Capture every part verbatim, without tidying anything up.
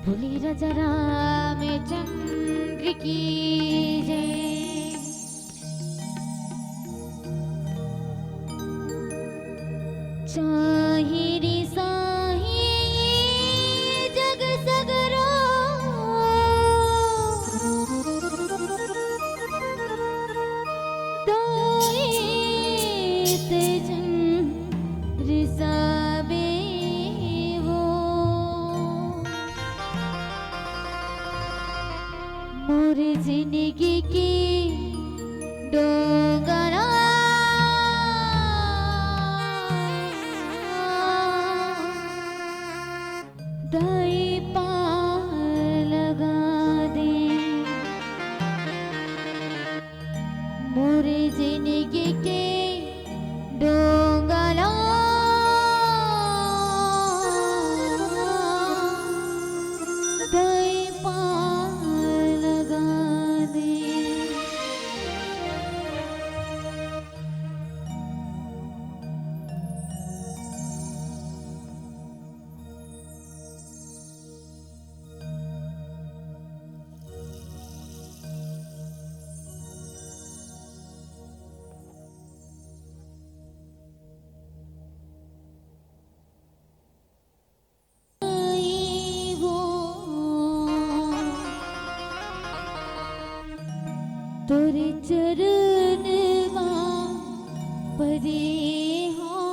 बोली राजा रामचंद्र की जय। चाहे रे साहे जग सगरो, दोए सजन रिसाबे वो। मोर जिनगी के डोंगरा दाई पार लगा दे। मोर जिनगी के डोंगरा दाई पार लगा दे। वो तोरे चरण मा परे हो।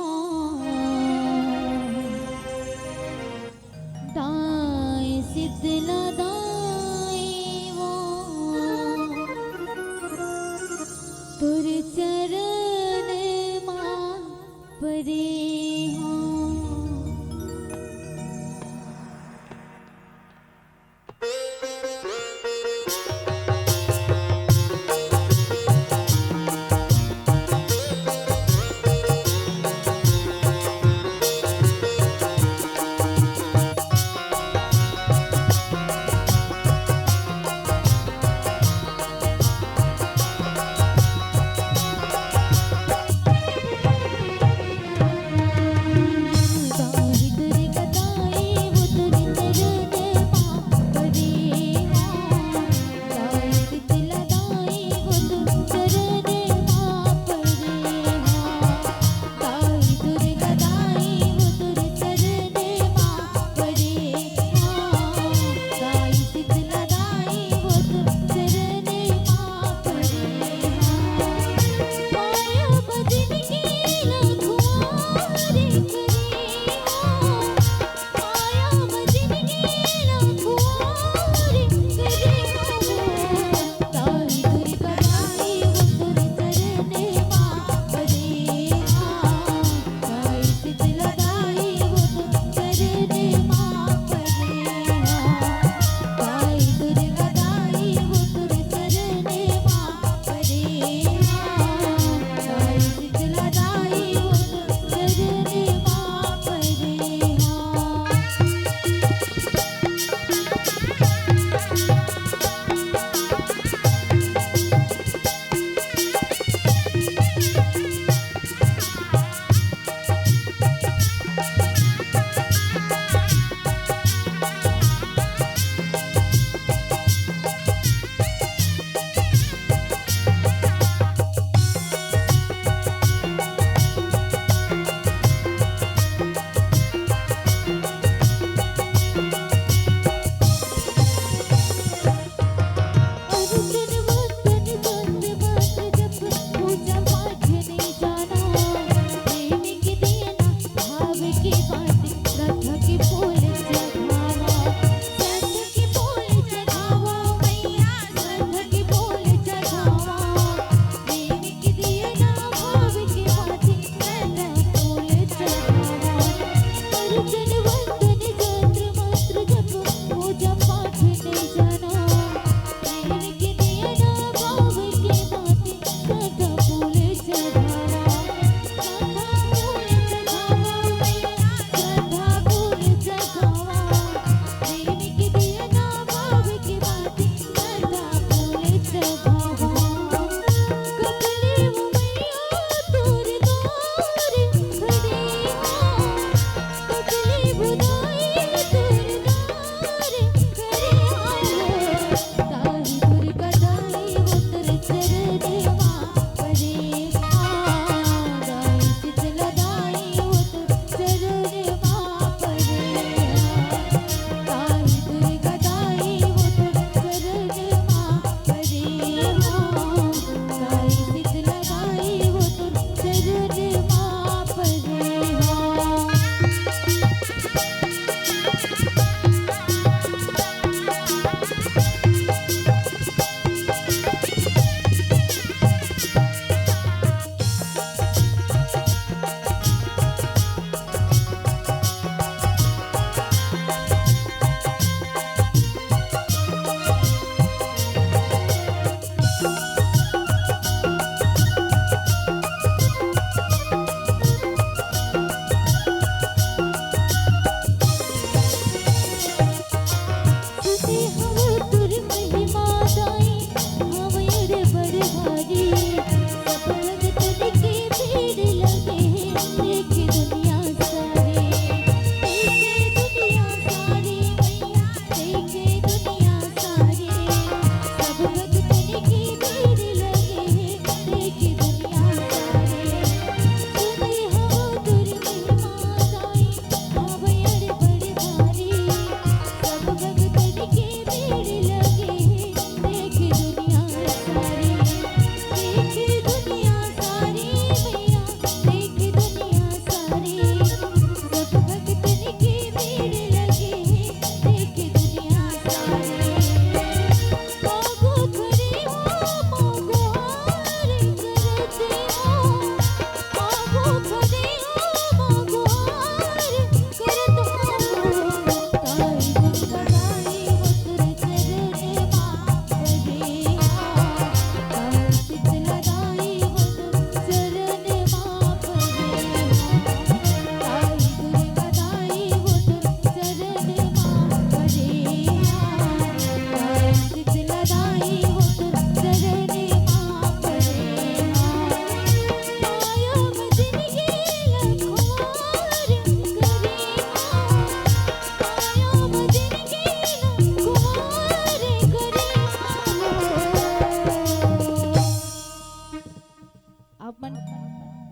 दाई शीतला दाई वो तोर चरण मा परे हो। ताही दुर्गा दाई वो तोर चरण मा परे हा, गाय शीतला दाई वो तोर चरण मा परे हा, ताही दुर्गा दाई वो तोर चरण मा परे हा, गाय शीतला दाई वो तोर चरण मा परे हा। सुने हवं तोर महिमा दाई, हवं अड़बड़ भारी। सब भगतन के भीड़ लगे हे, देखे दुनिया सारी। देखे दुनिया सारी, भैया, देखे दुनिया सारी। सब भगतन के भीड़ लगे हे, देखे दुनिया सारी। सुने हवं तोर महिमा दाई, हवं अड़बड़ भारी। सब भगतन के भीड़ लगे हे, देखे दुनिया सारी, देखे दुनिया सारी, भैया, देखे दुनिया सारी। सब भगतन के भीड़ लगे हे, देखे दुनिया सारी। मांगो खड़ी हो, मांगो हार करते हो। आप मन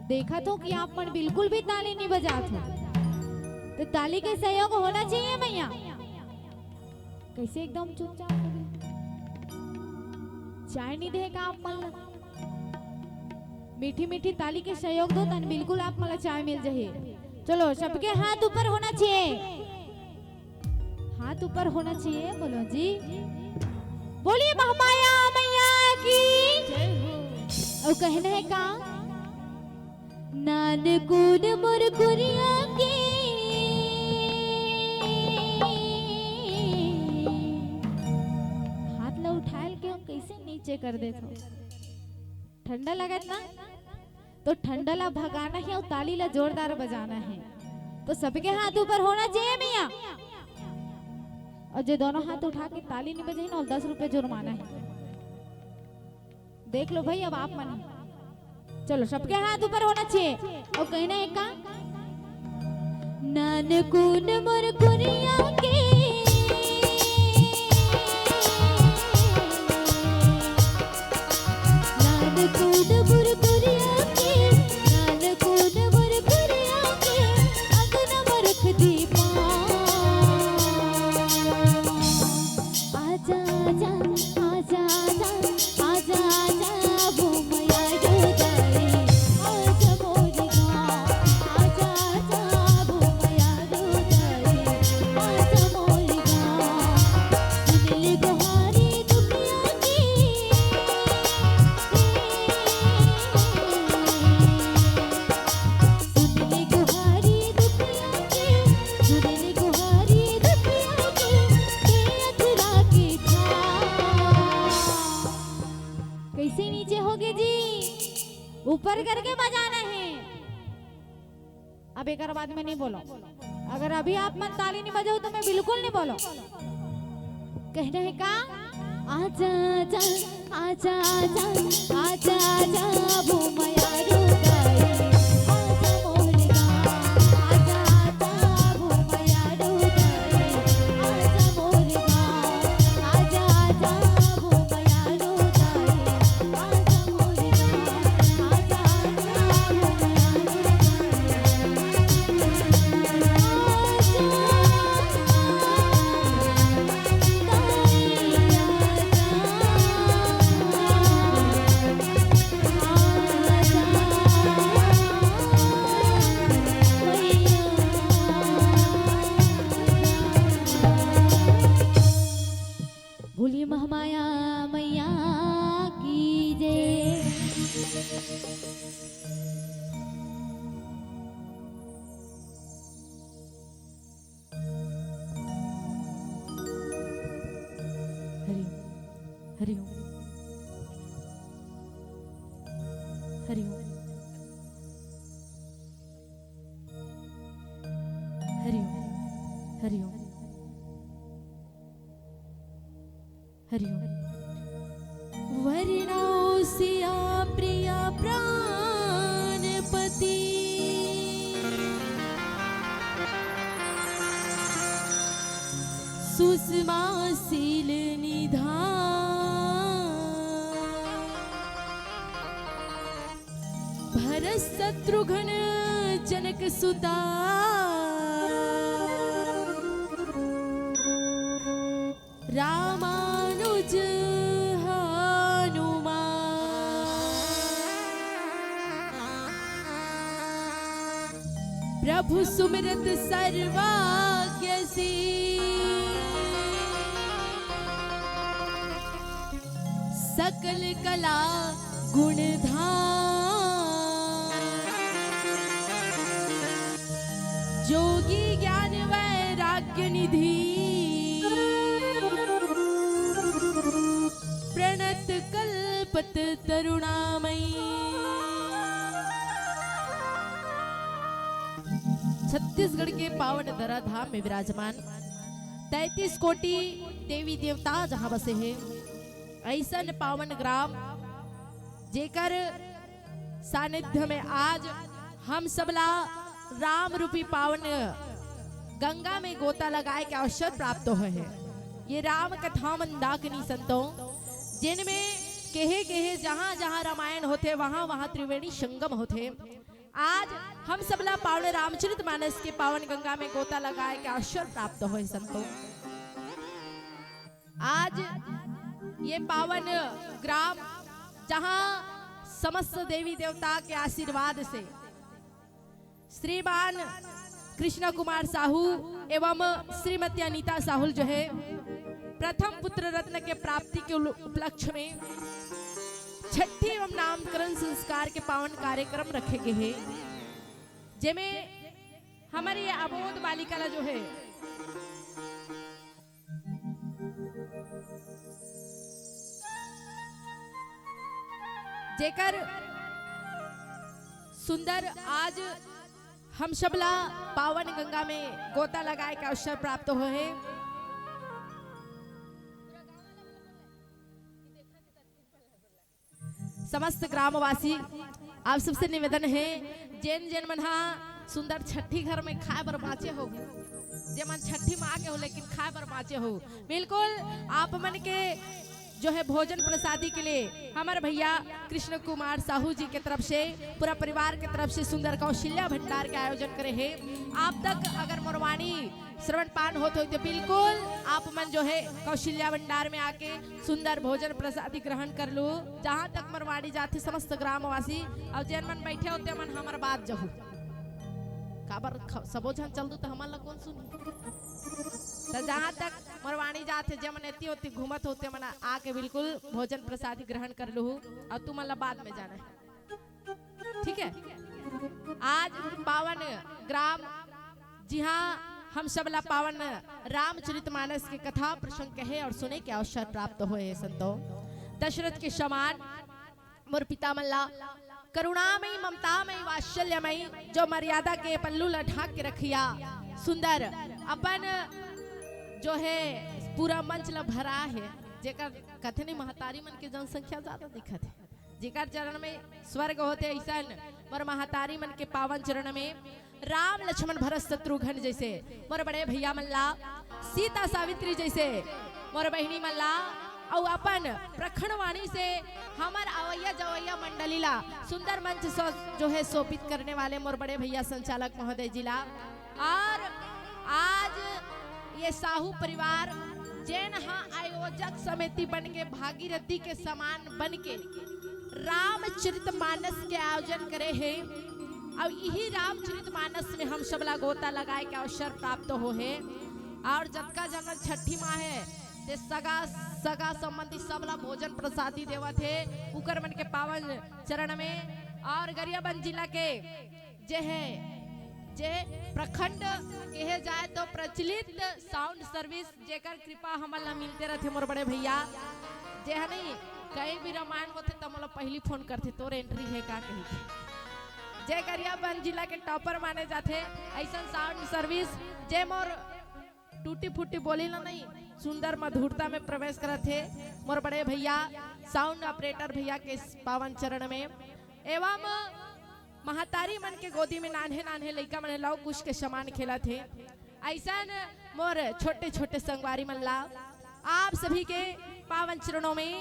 देखत हो कि आप मन बिल्कुल भी ताली नहीं बजात हो, तो ताली के सहयोग होना चाहिए भैया। कैसे एकदम चुपचाप हो गए? चाय नहीं देगा आप मन ला? मीठी मीठी ताली के सहयोग दो तन, बिल्कुल आप मन ला चाय मिल जाही। चलो, सबके हाथ ऊपर होना चाहिए, हाथ ऊपर होना चाहिए, बोलो जी। बोलिए महामाया मैया की। जय हो। अउ कहना हे का? नानकुन मोर कुरिया के। हाथ ला उठायल के हम कैसे नीचे कर देथो? ठंडा लगत ना, तो ठंडा ला भगाना हे अउ ताली ला जोरदार बजाना हे। तो सबके हाथ ऊपर होना चाहिए भैया। अउ जे दोनों हाथ उठा के ताली नहीं बजाही ना, अउ दस रुपये जुर्माना हे। देख लो भाई, अब आप मन। चलो, सबके हाथ ऊपर होना चाहिए। अउ कहना हे का? नानकुन मोर कुरिया के। नानकुन मोर कुरिया के, नानकुन मोर कुरिया के, अंगना म रख दीप। आजा, आजा, आजा, आजा, आजा, आजा, वो मयारू दाई, आजा मोर गाँव, आजा, आजा, वो मयारू दाई, आजा मोर गाँव, सुन ले गोहारी दुखिया की। सुन ले गोहारी दुखिया के, सुन ले गोहारी दुखिया के, के अचरा के छाँव। कैसे नीचे होगे जी? ऊपर करके बजाना हे। अब एकर बाद में नहीं बोलो। अगर अभी आप मन ताली नहीं बजाओ तो मैं बिल्कुल नहीं बोलो। कहना हे का? आजा, आजा, आजा, आजा, आजा, आजा, वो मयारू दाई, आजा मोर गाँव, आजा, आजा, वो मयारू दाई, आजा मोर गाँव, आजा, आजा, बोलिए महामाया मैया की जय। हरि ओम, हरि ओम, हरि ओम, हरि ओम, हरि ओम। हरि ओम। वरनौ सिया प्रिया प्राणपति, सुषमा शील निधान। भरत शत्रुघ्न जनक सुता, रामानुज हनुमान। प्रभु सुमिरत सर्वाग्य सिद्ध, सकल कला गुण धाम। जोगी ज्ञान वैराग्य निधि, प्रणत कल्पत तरुणामयी। छत्तीसगढ़ के पावन धरा धाम में विराजमान तैंतीस कोटि देवी देवता जहाँ बसे हे, अइसन पावन ग्राम, जेकर सानिध्य में आज हम सबला राम रूपी पावन गंगा में गोता लगाए के अवसर प्राप्त होय हे। ये राम कथा मंदाकिनी संतों, जेन में केहे केहे जहाँ जहाँ रामायण होथे, वहाँ वहाँ त्रिवेणी संगम होथे। आज हम सबला पावन रामचरित मानस के पावन गंगा में गोता लगाए के अवसर प्राप्त होय संतों। आज ये पावन ग्राम, जहाँ समस्त देवी देवता के आशीर्वाद से श्रीमान कृष्णा कुमार साहू एवं श्रीमती अनीता साहू जो है, प्रथम पुत्र रत्न के प्राप्ति के उल-, उपलक्ष्य में छठी एवं नामकरण संस्कार के पावन कार्यक्रम रखे गए हैं, जेमे हमर ये अबोध बालिका ला जो है, जेकर सुंदर आज हम सबला पावन गंगा में गोता लगाए के अवसर प्राप्त होय हे। समस्त ग्रामवासी, आप सबसे निवेदन हे, जेन जेन मन हा सुंदर छठी घर में खाए बर बाँचे हो, जे मन छठी में आके हो लेकिन खाए बर बाँचे हो, बिल्कुल आप मन के जो है भोजन प्रसादी के लिए हमर भैया कृष्ण कुमार साहू जी के तरफ से, पूरा परिवार के तरफ से सुंदर कौशल्या भंडार के आयोजन करे हे। आप तक अगर मोर वाणी श्रवण पान होत होय तो बिल्कुल आप मन जो है कौशल्या भंडार में आके सुंदर भोजन प्रसादी ग्रहण कर लू। जहाँ तक मोर वाणी जाथे समस्त ग्रामवासी अउ जेन मन बैठे हो ते मन हमर बात जहू, काबर ख-, सबो झन चल दू त हमन ला कोन सुनही? त जहाँ तक मोर वाणी जाथे, जे मन एती ओती घूमत हो ते मन आके बिल्कुल भोजन प्रसादी ग्रहण कर लू अउ तुमन ला बाद में जाना हे। ठीक है, आज पावन ग्राम, जिहाँ हम सबला पावन रामचरित मानस के कथा प्रसंग कहे अउ सुने के अवसर प्राप्त होय हे संतो। दशरथ के समान मोर पिता मन ला करुणामयी, ममतामयी, वात्सल्यमयी जो मर्यादा के पल्लू ला ढांक के रखिया सुंदर अपन जो है पूरा मंच ला भरा हे, जेकर कथनी महतारी मन के जनसंख्या ज्यादा दिखत हे। जेकर चरण में स्वर्ग होथे, अइसन मोर महतारी मन के पावन चरण में राम लक्ष्मण भरत शत्रुघ्न जइसे मोर बड़े भैया मन ला, सीता सावित्री जइसे मोर बहिनी मन ला, अउ अपन प्रखण वाणी से हमर अवैया जवैया मंडली ला सुंदर मंच स-, जो है शोभित करने वाले मोर बड़े भैया संचालक महोदय जी ला, और आज ये साहू परिवार जेन हा आयोजक समिति बन के, भागीरथी के समान बन के रामचरित मानस के आयोजन करे हे, अउ यही रामचरित मानस में हम सबला गोता लगाए के अवसर प्राप्त हो हे। और जतका जन छठी माँ हे, ते सगा सगा संबंधी सब ला भोजन प्रसादी देवत हे उकर मन के पावन चरण में। और गरियाबंद जिला के जे है, जे प्रखंड कहे जाए तो प्रचलित साउंड सर्विस, जेकर कृपा हमन ला मिलते रथे मोर बड़े भैया, जे है नहीं, कहीं भी रामायण होथे त मोला पहली फोन करथे, "तोर एंट्री है का?" कही के। जे गरियाबंद जिला के टॉपर माने जाथे, ऐसन साउंड सर्विस जे मोर टूटी फूटी बोली ला नहीं, सुंदर मधुरता में प्रवेश करत हे मोर बड़े भैया साउंड ऑपरेटर भैया के पावन चरण में। एवं महतारी मन के गोदी में नान्हे नान्हे लइका मन हे लव कुश के समान खेलत हे। ऐसन मोर छोटे छोटे संगवारी मन ला आप सभी के पावन चरणों में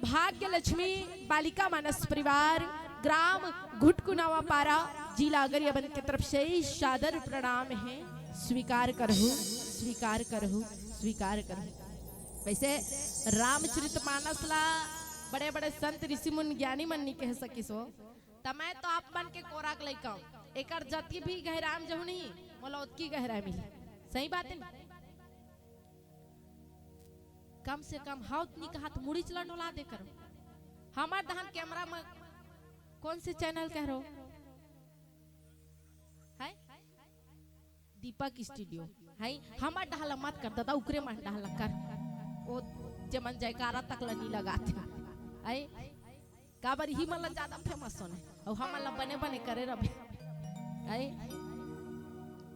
भाग्य लक्ष्मी बालिका मानस परिवार, ग्राम घुटकुनावा पारा, जिला गरियाबंद के तरफ से सादर प्रणाम है। स्वीकार करहु, स्वीकार करहु, स्वीकार करहु। वैसे रामचरित मानस ला बड़े बड़े संत ऋषि मुनि ज्ञानी मन नहीं कह सकिस हो, त मैं तो आप मन के कोरा के लइका हूँ। एकर जतकी भी गहराई में जहूँ नहीं, मोला ओतकी गहराई मिली। सही बात है ना? कम से कम हाउत नहीं कहा तो मुड़ी चला डोला दे करो। हमार दहन कैमरा में कौन से चैनल कह रहो है? दीपक स्टूडियो है। हमार डहला मत कर दादा, उकरे मन डहला कर। ओ जे मन जयकारा तक ला नहीं लगाथे। है काबर ही मन ला ज्यादा फेमस होना है और हमन ला बने बने करे रहे। है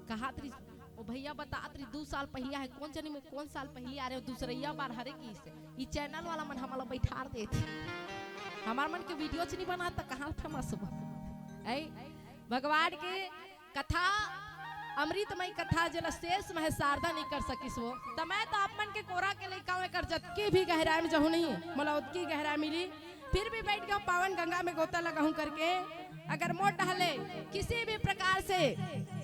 कहात रही ओ भैया बतात रही, दू साल पहिलिया है, कौन जनी में कौन साल पहिली आ रहे हो, दूसरैया बार हरे की से ई चैनल वाला मन हमला बैठार देथे। हमार मन के वीडियो च नहीं बना त कहाँ फेमस हो? ऐ भगवान के कथा, अमृतमय कथा जेला शेष महे शारदा नहीं कर सकिस हो। त मैं तो आप मन के कोरा के लइका हूँ, एकर जतकी भी गहराई में जहूँ नहीं, मोला ओतकी गहराई मिली। फिर भी बैठ गया पावन गंगा में गोता लगाऊं करके। अगर मोर डहले किसी भी प्रकार से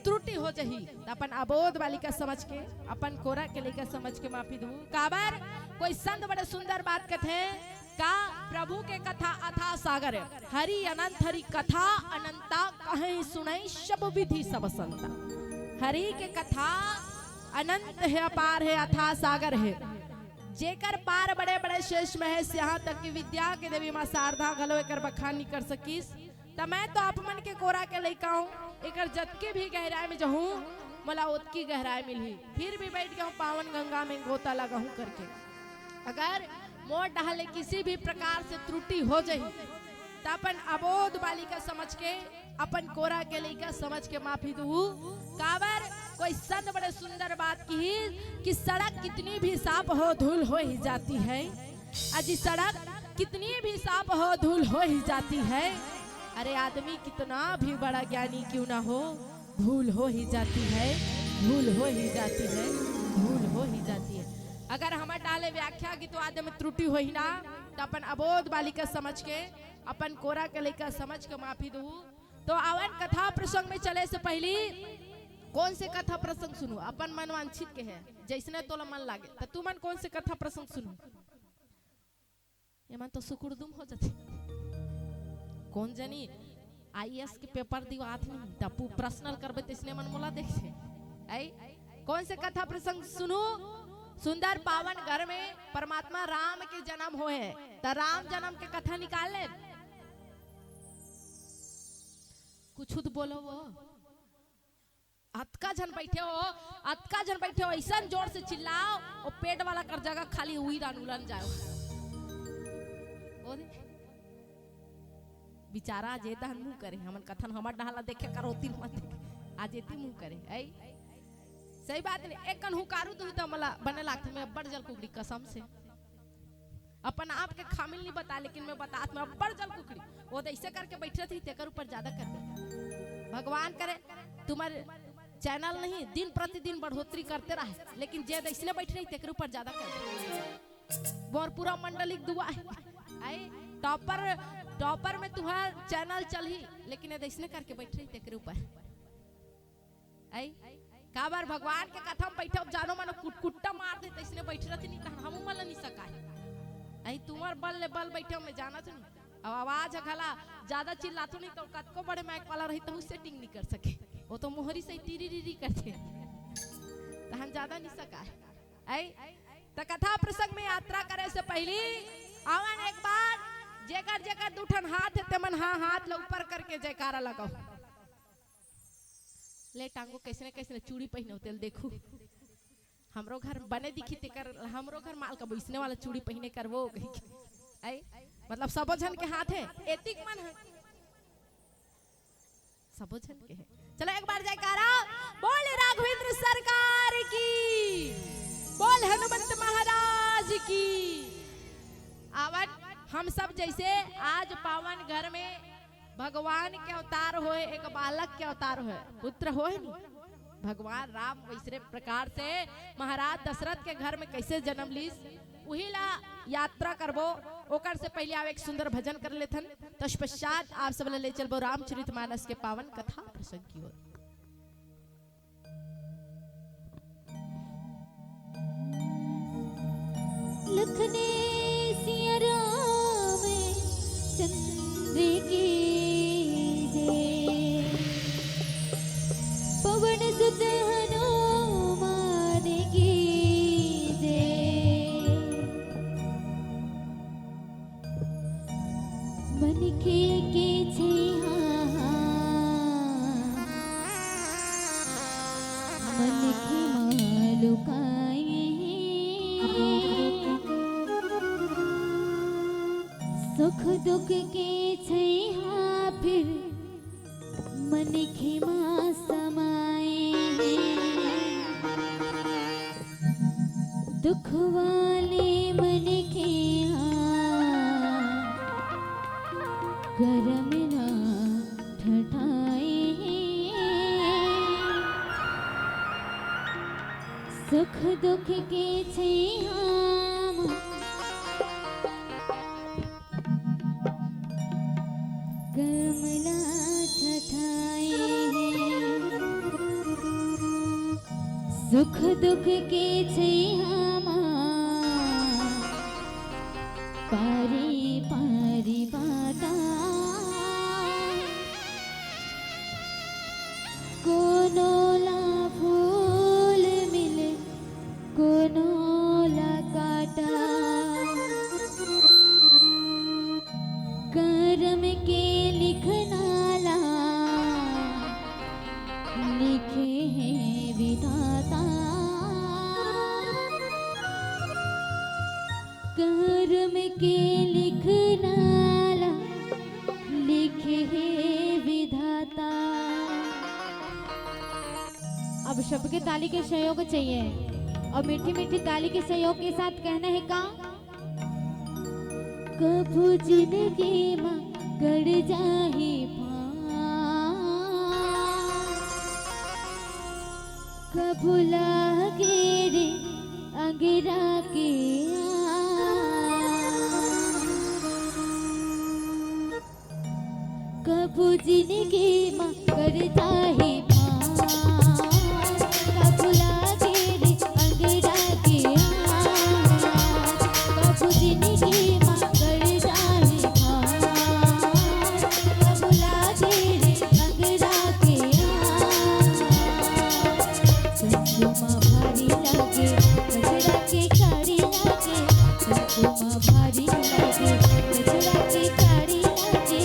त्रुटि हो जही, त अपन अबोध बालिका समझ के, अपन कोरा के लइका समझ के माफी दू। काबर कोई संत बड़े सुंदर बात कथे का, प्रभु के कथा अथाह सागर, हरि अनंत हरि कथा अनंता, कहीं सुनई सब विधि सब संता। हरि के कथा अनंत है, अपार है, अथाह सागर है। जेकर पार बड़े बड़े शेष महेश, यहाँ तक कि विद्या के देवी माँ शारदा घलो एकर बखान नहीं कर सकिस। त मैं तो आप मन के कोरा के लइका हूँ, एकर जतके भी गहराई में जहूँ, मोला ओतकी गहराई मिलही। फिर भी बैठ गया हूँ पावन गंगा में गोता लगाऊं करके। अगर मोर डहले किसी भी प्रकार से त्रुटि हो जही, त अपन अबोध बालिका समझ के, अपन कोरा के लइका समझ के माफी दू। काबर कोई संत बड़े सुंदर बात किहिस कि सड़क कितनी भी साफ हो, धूल हो ही जाती है। अजी सड़क कितनी भी साफ हो, धूल हो ही जाती है। अरे आदमी कितना भी बड़ा ज्ञानी क्यों ना हो, भूल हो ही जाती है, भूल हो ही जाती है, भूल हो ही जाती है। अगर हमर डहले व्याख्या की तो आदमी त्रुटि होही ना, त अपन अबोध बालिका समझ के, अपन कोरा के लइका समझ के माफी दू। तो आवन कथा प्रसंग में चले से पहली कौन से कथा प्रसंग सुनू? अपन मन वांछित के है, जैसने तोला मन लागे। त तू मन कौन से कथा प्रसंग सुनू? एमन तो सुकुड़दुम हो जाथे। कौन जनी आईएएस के पेपर दिवात नहीं, त पू-, प्रश्नल करबे तैसने मन मोला देखथे। ऐ, कौन से कथा प्रसंग सुनू? सुंदर पावन घर में परमात्मा राम के जन्म होए, त राम जन्म के कथा निकाल ले। कुछ तो बोलो वो। अतका झन बैठे हो, अतका झन बैठे हो, ऐसन जोर से चिल्लाओ, वो पेट वाला कर जगह खाली हुई दान उलन जाओ। ओ दे, बेचारा अजय दान मुंह करे, हमन कथन हमर डहला देखे करो, तीर मत देखे, अजय ती मुंह करे। ऐ, सही बात नहीं, एक कन हुकारू तुही त मला बने लागथे, मैं बड़ जल कुकड़ी कसम से। अपन आप के खामिल नहीं बता, लेकिन मैं बतात मैं अब्बड़ जल कुकड़ी। वो तो ऐसे करके बैठ रही, तेकर ऊपर ज्यादा कर दे। भगवान करे तुम्हारे चैनल नहीं दिन प्रतिदिन बढ़ोतरी करते रहे, लेकिन जे तो इसने बैठ रही, तेकर ऊपर ज्यादा कर दे। मोर पूरा मंडली के दुआ है। आई टॉपर, टॉपर में तुम्हारा चैनल चल ही, लेकिन ये तो इसने करके बैठ रही, तेकर ऊपर। आई काबर भगवान के कथा में बैठे, अब जानो मानो कुटकुट्टा मार दे, तैसने बैठ रहती नहीं, तहन हमू मन ला नहीं सकाय। आई तुम्हार बल ले बल बैठे, मैं जाना तो नहीं। अब आवाज ह घला ज्यादा चिल्लातो नहीं, तो कतको बड़े माइक वाला रही, तो सेटिंग नहीं कर सके। वो तो मोहरी से टीरी रीरी करथे, तहन ज्यादा नहीं सकाय। आई त कथा प्रसंग में यात्रा करे से पहिली आवन एक बार, जेकर जेकर दू ठन हाथ हे, तेमन हा हाथ ल ऊपर करके जयकारा लगाओ। ले टांगो, कइसने कइसने चूड़ी पहिने हो तेला देखू। हमरो घर बने दिखी तेकर, हमरो घर मालकिन अइसने वाला चूड़ी पहिने करबो कहिके। ऐ, मतलब सबो झन के हाथ हे, एतिक मन हे। सबो झन के हे। चलो एक बार जयकारा, बोल राघवेंद्र सरकार की, बोल हनुमंत महाराज की। आवन हम सब जइसे आज पावन घर में भगवान के अवतार होय, एक बालक के अवतार होय, पुत्र होय नी, भगवान राम वइसने प्रकार से महाराज दशरथ के घर में कइसे जन्म लीस, उही ला यात्रा करबो। ओकर से पहिली आव एक सुंदर भजन कर लेथन, तत्पश्चात आप सब ला ले चलबो रामचरितमानस के पावन कथा प्रसंग की ओर। लखने सिया राम चंद्र की जय, पवन सुत हनुमान की जय। मनखे के छइहा, मनखे मा लुकाए। सुख दुख के छइहा फिर मनखे मा समाए हे। दुख वाले मनखे हा करम ना ठठाए हे। सुख दुख के छइहा मा करम ला ठठाए हे। सुख दुख के छइहा मा पारी पारी बाटा। कोनो ला फूल मिले, कोनो ला काटा। करम के लिखना ला लिखे हे विधाता। करम के लिखना ला लिखे हे विधाता। अब सबके ताली के सहयोग चाहिए और मीठी मीठी ताली के सहयोग के साथ कहना हे का? कभू जिनगी मा गड़ जाही पाँव, कभू लागे रे अंगरा के आँव। कभू जिनगी मा गड़ जाही पाँव, कभू लागे रे अंगरा के आँव। कभू जिनगी मा गड़ जाही पाँव, कभू लागे रे अंगरा के आँव। चंद्रमा भारी लागे, कजरा के कारी लागे, चंद्रमा भारी लागे, कजरा के कारी लागे।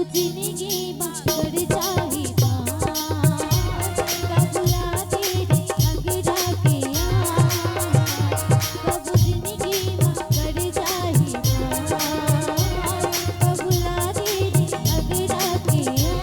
जिंदगी मा कर जाही पार, कब लागे रे अंधेरा के आन, कब जिंदगी मा कर जाही पार, कब लागे रे अंधेरा के आन।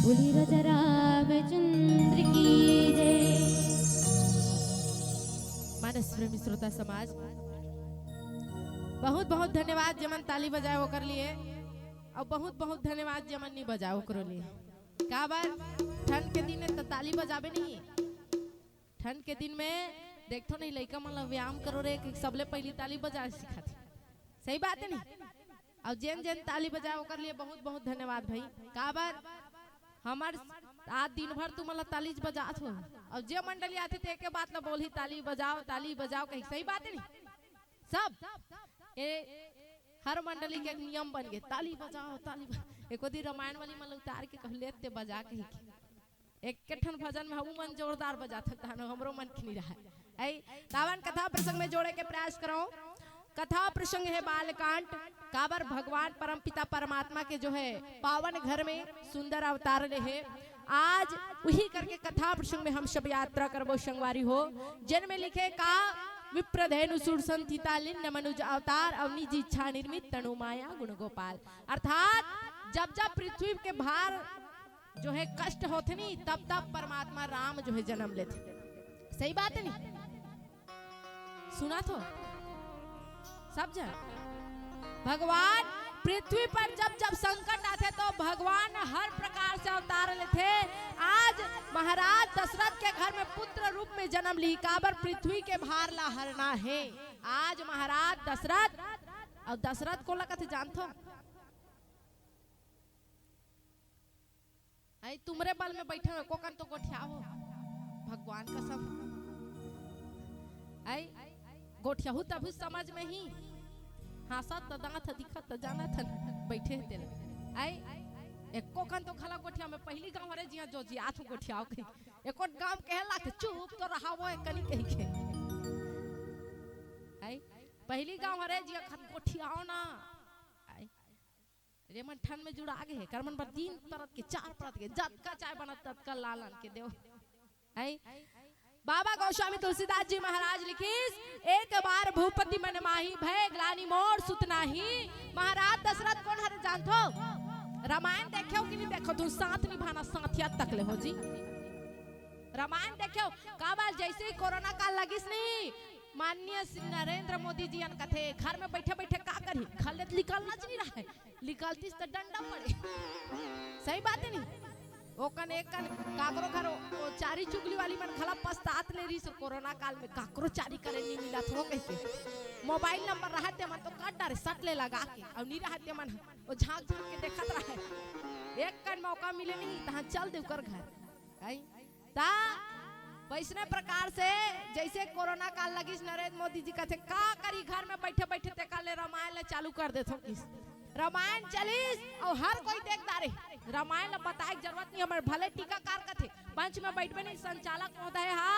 बोली राजा रामचंद्र की जय। मानस प्रेमी श्रोता समाज, बहुत बहुत धन्यवाद जेमन ताली बजाए ओकर लिए, और बहुत बहुत धन्यवाद जेमन नहीं बजाए ओकरो लिए। काबर ठंड के दिन में तो ताली बजाबे नहीं, ठंड के दिन में देखथो नहीं, लइका मन ला व्यायाम करो रे, कि सबले पहली ताली बजाए सिखाथे। सही बात है नहीं? और जेन जेन ताली बजाए ओकर लिए बहुत बहुत धन्यवाद भाई। काबर हमर आज दिन भर तुमन ला ताली बजात हो, और जे मंडली आथे ते एके बात ला बोलही, "ताली बजाओ, ताली बजाओ" कही। सही बात है नहीं? सब ए हर मंडली के एक नियम बन गए, "ताली बजाओ, ताली बजाओ।" एको दिन रामायण वाली मन ला उतार के कहू, "ले ते बजा" कही के। एक के ठन भजन में हमू मन जोरदार बजाथन, तहानो हमरो मन के नहीं रहा। ऐ तावन कथा प्रसंग में जोड़े के प्रयास करो। कथा प्रसंग है बालकांड, काबर भगवान परमपिता परमात्मा के जो है पावन घर में सुंदर अवतार ले है। आज वही करके कथा प्रसंग में हम सब यात्रा करबो संगवारी हो, जिनमें लिखे का विप्रधेनु सुर संथिता लिन्न मनुज अवतार और निज इच्छा निर्मित तनु माया गुण गोपाल। अर्थात जब जब पृथ्वी के भार जो है कष्ट होथे नी, तब तब परमात्मा राम जो है जन्म लेथे। सही बात है नी? सुना तो सब जन भगवान पृथ्वी पर जब जब संकट आथे तो भगवान हर प्रकार से अवतार लेथे। आज महाराज दशरथ के घर में पुत्र रूप में जन्म ली, काबर पृथ्वी के भार ला हरना है। आज महाराज दशरथ, और दशरथ कोला कथे जानथो? आई तुमरे बल में बैठे हो, एको कन तो गोठियाओ। भगवान कसम। आई गोठियाहू तभी समझ में ही। हाँसत त दांत ह, दिखत त जानत हन, बैठे हे तेला। आई एको कन तो घला गोठिया में, पहली गांव हरे जिहां जोजियात हूं गोठियाओ कही। एको गांव कहे लागथे, "चुप तो रहा वो एकनी," कही के। आई पहली गांव हरे जिहां खत गोठियाओ ना। आई रे मन ठंड में जुड़ा गे हे, कर मन बर तीन परत के, चार परत के, जतका चाय बनत ततका लालन के देव। आई बाबा गोस्वामी तुलसीदास जी महाराज लिखिस, "एक बार भूपति मन माही, भय ग्लानि मोर सुत नाही।" महाराज दशरथ कोन हरे जानथो? रामायण देखेव कि नहीं देखेव? तुम साथ निभाना, साथिया तक ले हो जी। रामायण देखेव, काबर जैसे ही कोरोना काल लगिस नहीं, माननीय श्री नरेंद्र मोदी जी अन कथे, घर में बैठे बैठे का करही, घर ले निकलना च नहीं रहा है, निकलतीस त डंडा पड़े। सही बात है नहीं? ओकन एक कन काकरो घर ओ, ओ चारी चुगली वाली मन घला पछतात ले रहिस, कोरोना काल में काकरो चारी करे नहीं मिलत हो कहिके। मोबाइल नंबर रहत ते मन तो काट डारे, सट ले लगा के, अउ नहीं रहत ते मन ओ झांक झांक के देखत रहे। एक कन मौका मिले नहीं, तहां चल दे ओकर घर। आई? ता वैसने प्रकार से जैसे कोरोना काल लगिस, नरेंद्र मोदी जी कथे, "का करी, घर में बैठे बैठे तेकर ले रामायण ला चालू कर देथों" किस। रामायण चलिस अउ हर कोई देख डारे। रामायण ला बताए के जरूरत नहीं, हमर भले टीकाकार कथे, मंच में बैठबे नहीं, संचालक महोदय हा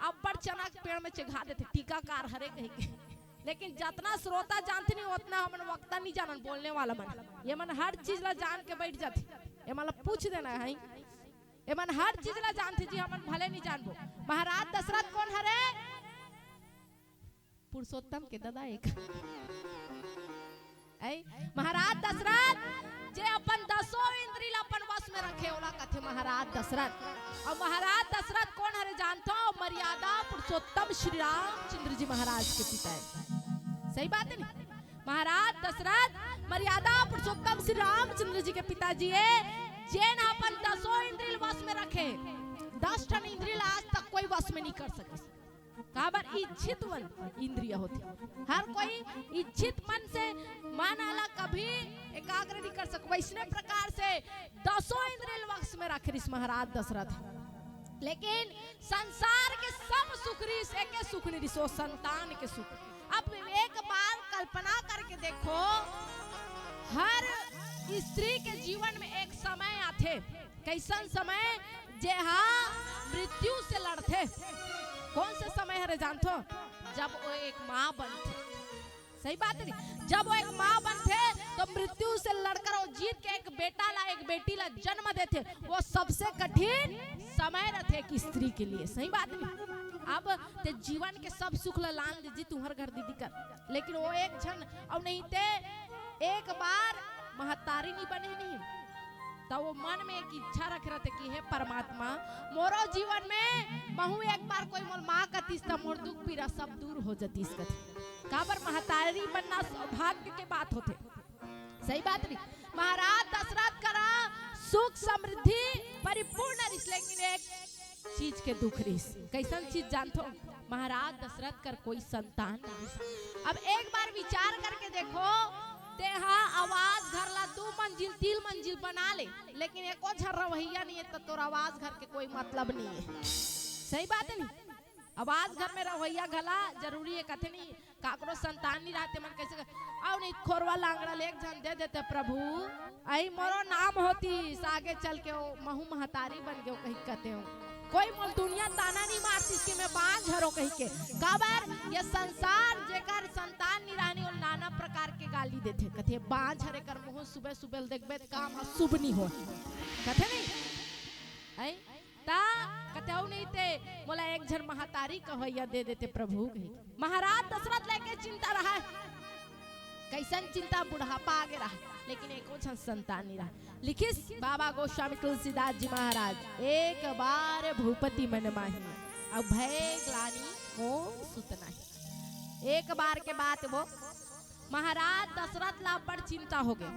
अब्बड़ चना के पेड़ में चघा देथे, टीकाकार हरे कहिके। लेकिन जतना श्रोता जानथे नहीं, ओतना हमन वक्ता नहीं जानन, बोलने वाला मन। ये मन हर चीज ला जान के बैठ जाथे, ये मन ला पूछ देना है। एमन हर चीज ला जानथे जी, हमन भले नहीं जानबो। महाराज दशरथ कोन हरे? पुरुषोत्तम के ददा एक। ऐ, महाराज दशरथ जे अपन दसों इंद्री ला अपन वश में रखे, ओला कथे महाराज दशरथ। अउ महाराज दशरथ कोन हरे जानथो? मर्यादा पुरुषोत्तम श्री रामचंद्र जी महाराज के पिता है। सही बात है नहीं? महाराज दशरथ मर्यादा पुरुषोत्तम श्री रामचंद्र जी के पिताजी है, जेन अपन दसों इंद्रिय वश में रखे, दस ठन इंद्रिय ला आज तक कोई वश में नहीं कर सके। काबर? इच्छित मन इंद्रिय होथे, हर कोई इच्छित मन से मन आला कभी एकाग्र नहीं कर सके। वैसने प्रकार से दसों इंद्रिय वश में रखे रिस महाराज दशरथ। लेकिन संसार के सब सुख रिस, एके सुख नहीं रिस, वो संतान के सुख। अब एक बार कल्पना करके देखो, हर स्त्री के जीवन में एक समय आथे, कैसन समय? जे हा मृत्यु से लड़थे। कौन से समय हरे जानथो? जब वो एक माँ बनथे। सही बात है नहीं? जब वो एक माँ बनथे तो मृत्यु से लड़कर वो जीत के एक बेटा ला, एक बेटी ला जन्म देथे, वो सबसे कठिन समय रथे एक स्त्री के लिए। सही बात नहीं? अब ते जीवन के सब सुख ला लान लीजिए तुम्हर घर दीदी कर, लेकिन वो एक क्षण, और नहीं ते एक बार महतारी नहीं बने नहीं, त वो मन में एक इच्छा रखे रहते कि हे परमात्मा, मोरो जीवन में महू एक बार कोई मोर माँ कतिस त मोर दुख पीरा सब दूर हो जतिस कथे। काबर? महतारी बनना सौभाग्य के बात होथे। सही बात नहीं? महाराज दशरथ करा सुख समृद्धि परिपूर्ण रिस, लेकिन एक चीज के दुख रिस। कैसन चीज जानथो? महाराज दशरथ कर कोई संतान नहीं रिस। अब एक बार विचार करके देखो, तेहा आवास घर ला दू मंजिल, तीन मंजिल बना ले, लेकिन एको झन रवैया नहीं है, त तोर आवास घर के कोई मतलब नहीं है। सही बात है नहीं? आवास घर में रवैया घला जरूरी है, कथे नहीं? काकरो संतान नहीं रहते मन कैसे कर-, अउ नहीं खोरवा लांगड़ा ले एक झन दे देते प्रभु, आई मोरो नाम होतिस, आगे चल के वो महू महतारी बन गयो कही कहते हो। कोई मोल दुनिया ताना नहीं मारतिस कि मैं बांझ हरो कही के। काबर? ये संसार जेकर संतान नहीं रहनी, वो नाना प्रकार के गाली देथे, कथे बांझ हरे कर मुंह सुबह सुबह देखबे त काम ह शुभ नहीं हो, कथे नहीं? आई? ता कथे, "अउ नहीं ते मोला एक झन महतारी कहवैया दे देते प्रभु," कही। महाराज दशरथ लेके चिंता रहा है। कैसन चिंता? बुढ़ापा आगे रहा, लेकिन एको झन संतान नहीं रहा। लिखिस बाबा गोस्वामी तुलसीदास जी महाराज, "एक बार भूपति मन माही, अब भय ग्लानि मोर सुत नाही।" एक बार के बात वो महाराज दशरथ ला बड़ चिंता हो गए।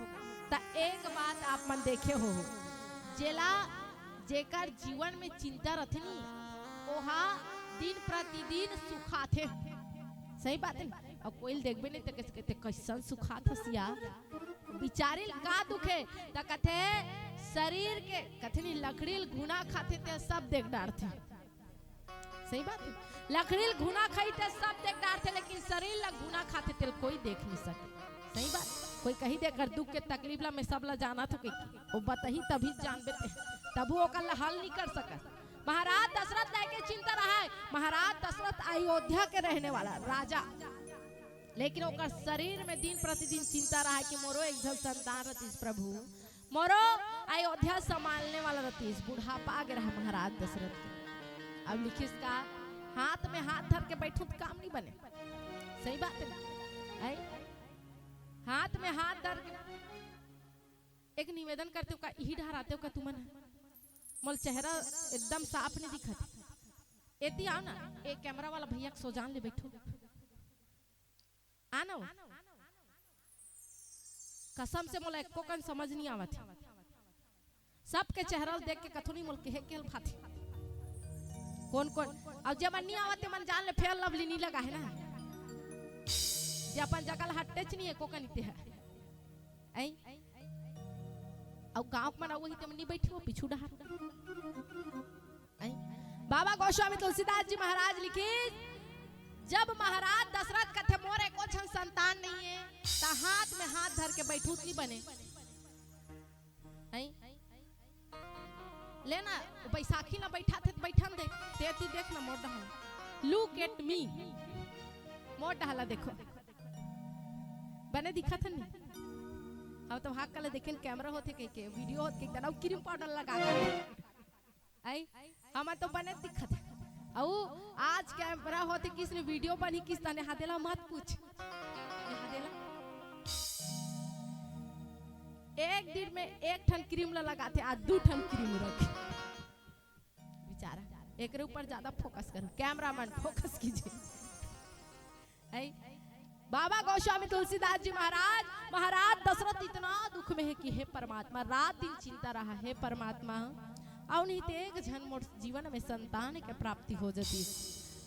त एक बात आप मन देखे हो, जेला, जेकर जीवन में चिंता रथे नी, ओहा दिन प्रतिदिन सुखाथे। सही बात है ना? अउ कोई ल देखबे नहीं त कइसे कहते, "कैसन सुखात हस यार?" बिचारी ल का दुख है? त कथे, "शरीर के," कथे नहीं, "लकड़ी ल घुना खाथे ते सब देख डारथे।" सही बात है। लकड़ी ल घुना खाई ते सब देख डारथे, लेकिन शरीर ल घुना खाथे तेल कोई देख नहीं सके। सही बात। कोई कही दे, "कर दुख के तकलीफ ला मैं सब ला जानत हो," कहिके, वो बतही तभी जानबे ते, तभू ओकर ला हल नहीं कर सकत। महाराज दशरथ लेके चिंता रहा है। महाराज दशरथ अयोध्या के रहने वाला राजा, लेकिन ओकर शरीर में दिन प्रतिदिन चिंता रहा है कि मोरो एक झन संतान रहतीस प्रभु, मोरो अयोध्या संभालने वाला रहतीस, बुढ़ापा आगे रहा महाराज दशरथ के। अब लिखिस का, हाथ में हाथ धर के बैठो त काम नहीं बने। सही बात है ना? आई? हाथ में हाथ धर के एक निवेदन करते हो का, यही डहर आते हो का तुमन? मोल चेहरा एकदम साफ नहीं दिखत। एती आओ ना, एक कैमरा वाला भैया के सोजान ले बैठो। आनो, कसम से मोला एको कन समझ नहीं आवत हे। सबके चेहरा ल देख के कथो नहीं मोल केहे के ल भाथे। कोन कोन? अउ जे मन नहीं आवत हे, मन जान ले फेयर लवली नहीं लगा हे ना। जे अपन जगह ल हट्टेच नहीं हे, एको कन इते हे। ऐ? अउ गाँव के मन अउ वही ते मन नहीं बैठी हो, पीछू डहार। ऐ? बाबा गोस्वामी तुलसीदास जी महाराज लिखिस, जब महाराज दशरथ कथे, "मोर एको झन संतान नहीं हे," त हाथ में हाथ धर के बैठूत नहीं बने। हैं? ले ना, बैसाखी ला बैठा थे, बैठन दे, तेती देख ना मोर डहला। Look at me। मोर डहला देखो। बने दिखत हन नहीं? हम तो हाक कला देखेन, कैमरा होथे कह के, वीडियो होथे कह के, अउ क्रीम पाउडर लगा के। आई, हमन तो बने दिखत हे। अउ आज कैमरा होथे किसने वीडियो बनी किस तने हादेला मत पूछ। हादेला एक दिन में एक ठन क्रीम ला लगाथे, आज दू ठन क्रीम रखे। बेचारा, एकरे ऊपर ज्यादा फोकस करो, कैमरामैन फोकस कीजिए। ऐ, बाबा गोस्वामी तुलसीदास जी महाराज, महाराज दशरथ इतना दुख में हे कि हे परमात्मा, रात दिन चिंता रहा, हे परमात्मा, अउ नहीं ते एक झन मोर जीवन में संतान के प्राप्ति हो जतिस,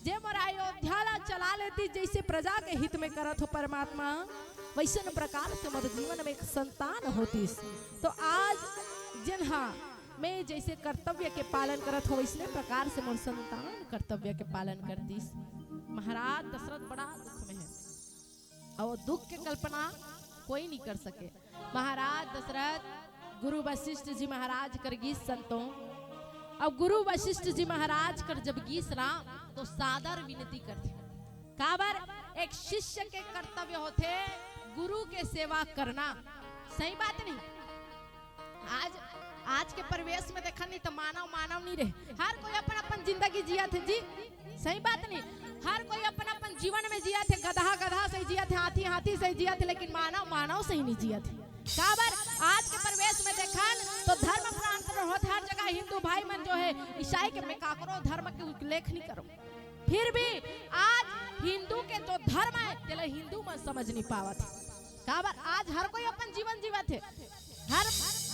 जे मोर अयोध्या ला चला लेतिस, जैसे प्रजा के हित में करत हो परमात्मा, वैसन प्रकार से मोर जीवन में एक संतान होतिस। तो आज जेन हा मैं जैसे कर्तव्य के पालन करत हो, वैसने प्रकार से मोर संतान कर्तव्य के पालन करतिस। महाराज दशरथ बड़ा दुख में हे, अउ दुख के कल्पना कोई नहीं कर सके। महाराज दशरथ गुरु वशिष्ठ जी महाराज कर गीस संतो, अउ गुरु वशिष्ठ जी महाराज कर जब गीस ना, तो सादर विनती करथे। काबर? एक शिष्य के कर्तव्य होथे गुरु के सेवा करना। सही बात नहीं? आज, आज के परिवेश में देखन नहीं तो मानव, मानव नहीं रहे। हर कोई अपन, अपन जिंदगी जियत हे जी। सही बात नहीं? हर कोई अपन, अपन जीवन में जियत हे। गधा, गधा सही जियत हे, हाथी, हाथी सही जियत हे, लेकिन मानव, मानव सही नहीं जियत हे। काबर? आज के परिवेश में देखन तो धर्म प्रांतरण होत, हर जगह हिंदू भाई मन जो हे, ईसाई के में काकरो धर्म के उल्लेख नहीं करो। फिर भी आज हिंदू के जो धर्म हे, तेला हिंदू मन समझ नहीं पावत हे। काबर? आज हर कोई अपन जीवन जीवत हे, हर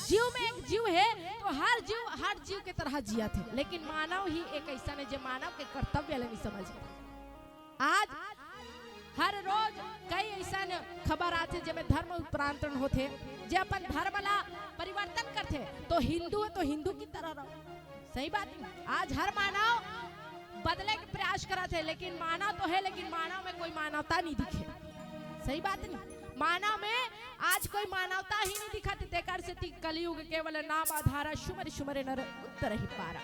जीव में एक जीव हे, तो हर जीव हर जीव के तरह जियत हे, लेकिन मानव ही एक ऐसा हे जे मानव के कर्तव्य ला नहीं समझ। आज हर रोज कई ऐसन खबर आथे जेमे धर्म प्रांतरण होथे, जे अपन धर्म ला परिवर्तन करथे, तो हिंदू हे तो हिंदू की तरह रहो। सही बात नहीं? आज हर मानव बदले के प्रयास करत हे, लेकिन मानव तो हे, लेकिन मानव में कोई मानवता नहीं दिखे। सही बात नहीं? मानव में आज कोई मानवता ही नहीं दिखत हे, तेकर सेती कलयुग केवल नाम आधारा, सुमरि सुमरि नर उतरहि पारा।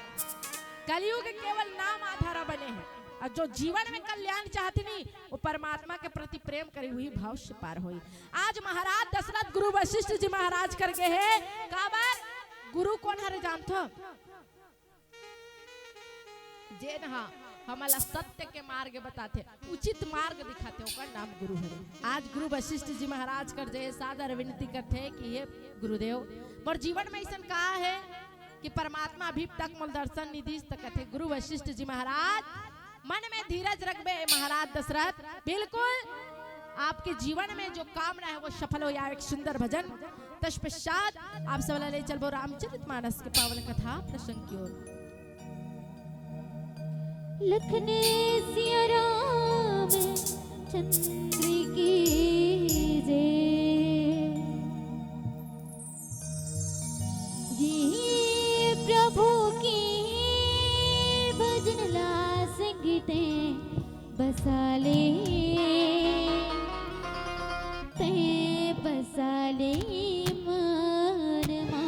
कलयुग केवल नाम आधारा बने हे, अउ जो जीवन में कल्याण चाहथे नहीं, वो परमात्मा के प्रति प्रेम करे, वही भाव से पार होई। आज महाराज दशरथ गुरु वशिष्ठ जी महाराज कर गे हे, काबर? गुरु कोन हरे जानथो? जेन हा हमन ला सत्य के मार्ग बताथे, उचित मार्ग दिखाथे, ओकर नाम गुरु हरे। आज गुरु वशिष्ठ जी महाराज कर जय सादर विनती करथे कि हे गुरुदेव, मोर जीवन में अइसन का हे कि परमात्मा अभी तक मोला दर्शन नहीं दिस, त कथे गुरु वशिष्ठ जी महाराज, मन में धीरज रखबे महाराज दशरथ, बिल्कुल आपके जीवन में जो कामना हे वो सफल हो जाए। एक सुंदर भजन, तत्पश्चात आप सब ला ले चलबो रामचरित मानस के पावन कथा प्रसंग की ओर। लखन सिया राम चंद्र की जय। ये प्रभु के भजन ला संगीते बसाले, ते बसाले मन मा।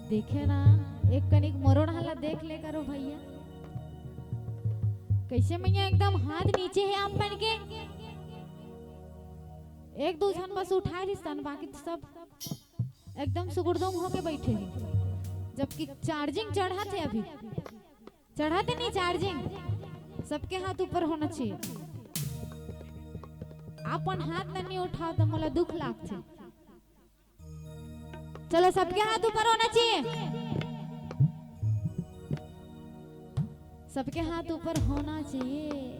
देखे ना, एक कनिक मोरो डहर ला देख ले करो भैया। कइसे मैया एकदम हाथ नीचे हे आप मन के। एक दू झन बस उठाए रहिस तन, बाकी तो सब एकदम सुगुरदुम होके बइठे हे, जबकि charging चढ़त हे अभी। चढ़त हे नहीं charging, सबके हाथ ऊपर होना चाहिए। अपन हाथ ला नहीं उठाओ त मोला दुख लागथे। चलो, सबके हाथ ऊपर होना चाहिए, सबके हाथ ऊपर होना चाहिए।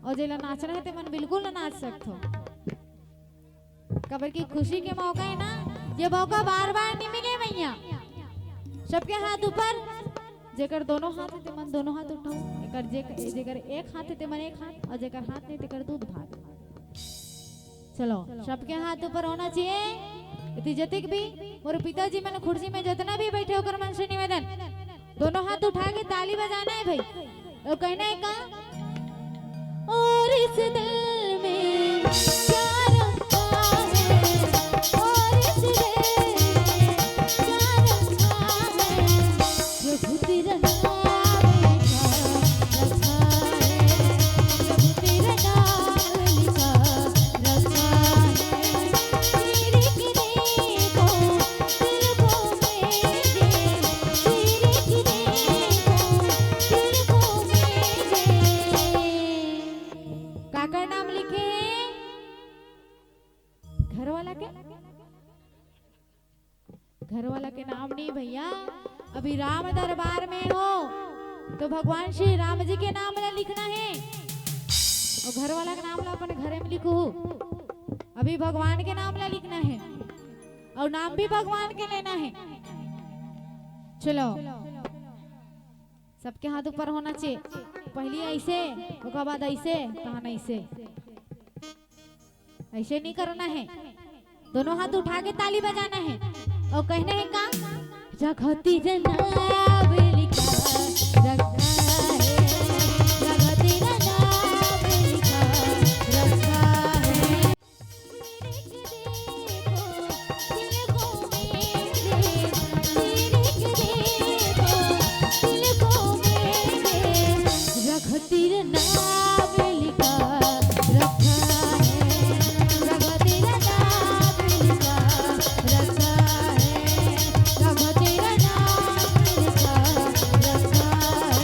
अउ जेला नाचना हे ते मन बिल्कुल ना नाच सकथो। काबर कि खुशी के मौका हे ना, ये मौका बार बार नहीं मिले मैया। सबके हाथ ऊपर, जेकर दोनों हाथ हे ते मन दोनों हाथ उठाओ, एकर जे, जेकर एक हाथ हे ते मन एक हाथ, अउ जेकर हाथ नहीं तेकर दू हाथ। चलो, सबके हाथ ऊपर होना चाहिए। इति जतिक भी मोर पिताजी मन खुर्सी में जतना भी बइठे ओकर मन से निवेदन, दोनों हाथ उठा के ताली बजाना हे भाई। अउ कहना हे का? और इस दिल में क्या रखा है, और इस दिल में क्या रखा है, प्रभु तेरा नाम लिखा रखा है, प्रभु तेरा नाम लिखा रखा है। तेरे को दिल को मेरे, तेरे को दिल को मेरे। काकर नाम लिखे हे? घर वाला के? घर वाला के नाम नहीं भैया, अभी राम दरबार में हो तो भगवान श्री राम जी के नाम ला लिखना हे, अउ घर वाला के नाम ला अपन घरे में लिखहू। अभी भगवान के नाम ला लिखना हे, अउ नाम भी भगवान के लेना हे। चलो, सबके हाथ ऊपर होना चाहिए। पहली ऐसे, ओकर बाद ऐसे, तहन ऐसे। ऐसे नहीं करना हे, दोनों हाथ उठा के ताली बजाना हे अउ कहना हे का? रखती जनाब लिखा रखा है, रखती जनाब लिखा रखा है। रखती जनाब लिखा रखा है, रखती जनाब लिखा रखा है, रखती जनाब लिखा रखा है,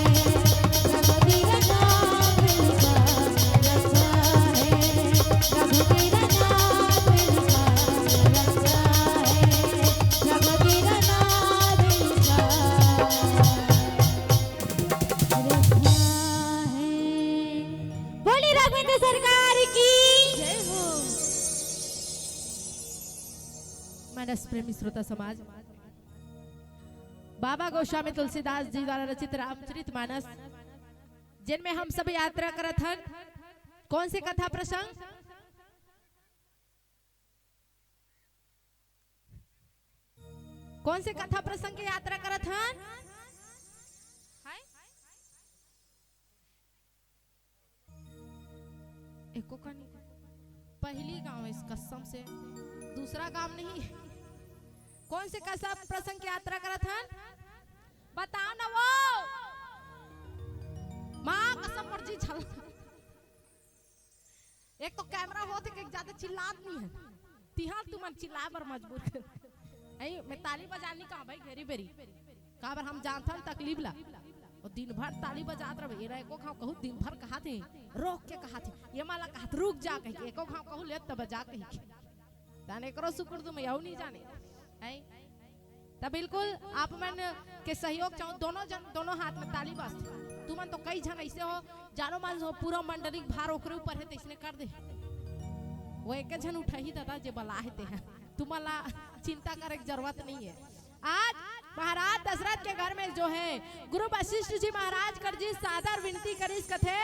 रखती जनाब लिखा रखा है, रखती जनाब लिखा रखा है, रखती जनाब लिखा रखा है। बोली राघवेंद्र सरकार की जय हो। मानस प्रेमी श्रोता समाज, बाबा गोस्वामी तुलसीदास जी द्वारा रचित रामचरित मानस, जिनमें हम सब यात्रा करत हन। कौन से कथा प्रसंग? कौन से कथा प्रसंग के यात्रा करत हन? हाय? एको कनी। पहली गांव इस कसम से, दूसरा गांव नहीं। कौन से कथा प्रसंग के यात्रा करत हन? बताओ ना वो। माँ कसम मर्जी छल। एक तो कैमरा होत हे कि ज्यादा चिल्लात नहीं है, तिहार तुमन चिल्लाए बर मजबूर कर। ऐ, मैं ताली बजानी कहा भाई घेरी बेरी, काबर हम जानथन तकलीफ ला। और दिन भर ताली बजात रहे, ये एको घाव कहूँ दिन भर कहा थे, रोक के कहा थे, ये माला कहा थे, रुक जा कही, एको घाव कहूँ ले तब बजा कही। ताने करो सुकुर तुम यहू नहीं जाने। हैं? त बिल्कुल आप मन के सहयोग चाहूँ, दोनों जन, दोनों हाथ में ताली बजथे। तुमन तो कई झन ऐसे हो, जानो मन हो, पूरा मंडली के भार ओकरे ऊपर है, तो इसने कर दे। वो एक झन उठाही दादा जे बला है ते हैं। तुमन ला चिंता करे के जरूरत नहीं है। आज महाराज दशरथ के घर में जो है गुरु वशिष्ठ जी महाराज कर जी सादर विनती करिस, कथे